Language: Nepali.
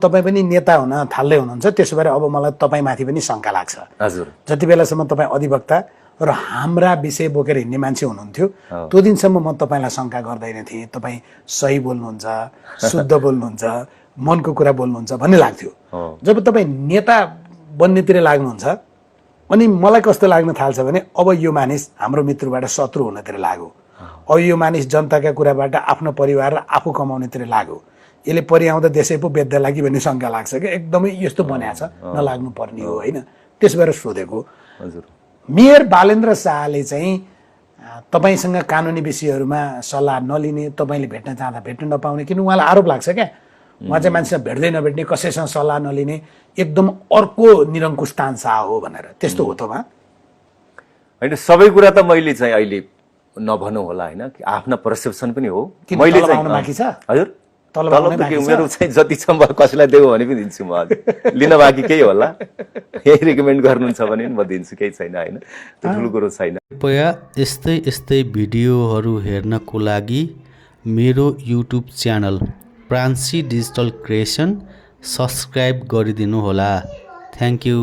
तपाईँ पनि नेता हुन थाल्दै हुनुहुन्छ, त्यसो भए अब मलाई तपाईँमाथि पनि शङ्का लाग्छ। हजुर। जति बेलासम्म तपाईँ अधिवक्ता र हाम्रा विषय बोकेर हिँड्ने मान्छे हुनुहुन्थ्यो, त्यो दिनसम्म म तपाईँलाई शङ्का गर्दैन थिएँ। तपाईँ सही बोल्नुहुन्छ, शुद्ध बोल्नुहुन्छ, मनको कुरा बोल्नुहुन्छ भन्ने लाग्थ्यो। जब तपाईँ नेता बन्नेतिर लाग्नुहुन्छ अनि मलाई कस्तो लाग्न थाल्छ भने अब यो मानिस हाम्रो मित्रबाट शत्रु हुनतिर लाग्यो, अब यो मानिस जनताका कुराबाट आफ्नो परिवार र आफू कमाउनेतिर लाग्यो, यसले परिआउँदा देशै पो बेच्दा लागि भन्ने शङ्का लाग्छ कि एकदमै यस्तो बनाएको छ, नलाग्नु पर्ने हो होइन। त्यस भएर सोधेको। हजुर। मेयर बालेन्द्र शाहले चाहिँ तपाईँसँग कानुनी विषयहरूमा सल्लाह नलिने, तपाईँले भेट्न चाहँदा भेट्न नपाउने, किन उहाँलाई आरोप लाग्छ क्या उहाँ चाहिँ मान्छेसँग भेट्दै नभेट्ने, कसैसँग सल्लाह नलिने, एकदम अर्को निरङ्कुश तान्सा हो भनेर। त्यस्तो हो त उहाँ? होइन, सबै कुरा त मैले चाहिँ अहिले नभनौँ होला होइन, आफ्ना पर्सेप्सन पनि हो। मैले चाहिँ बाँकी छ। हजुर, तलब त मेरो चाहिँ जति छ म कसैलाई देऊ भने पनि दिन्छु, म लिन बाँकी केही होला, यही रिकमेन्ड गर्नुहुन्छ भने म दिन्छु, केही छैन होइन, त्यो ठुलो कुरो छैन। कृपया यस्तै यस्तै भिडियोहरू हेर्नको लागि मेरो YouTube channel Pransi digital creation subscribe गरिदिनु होला। Thank you.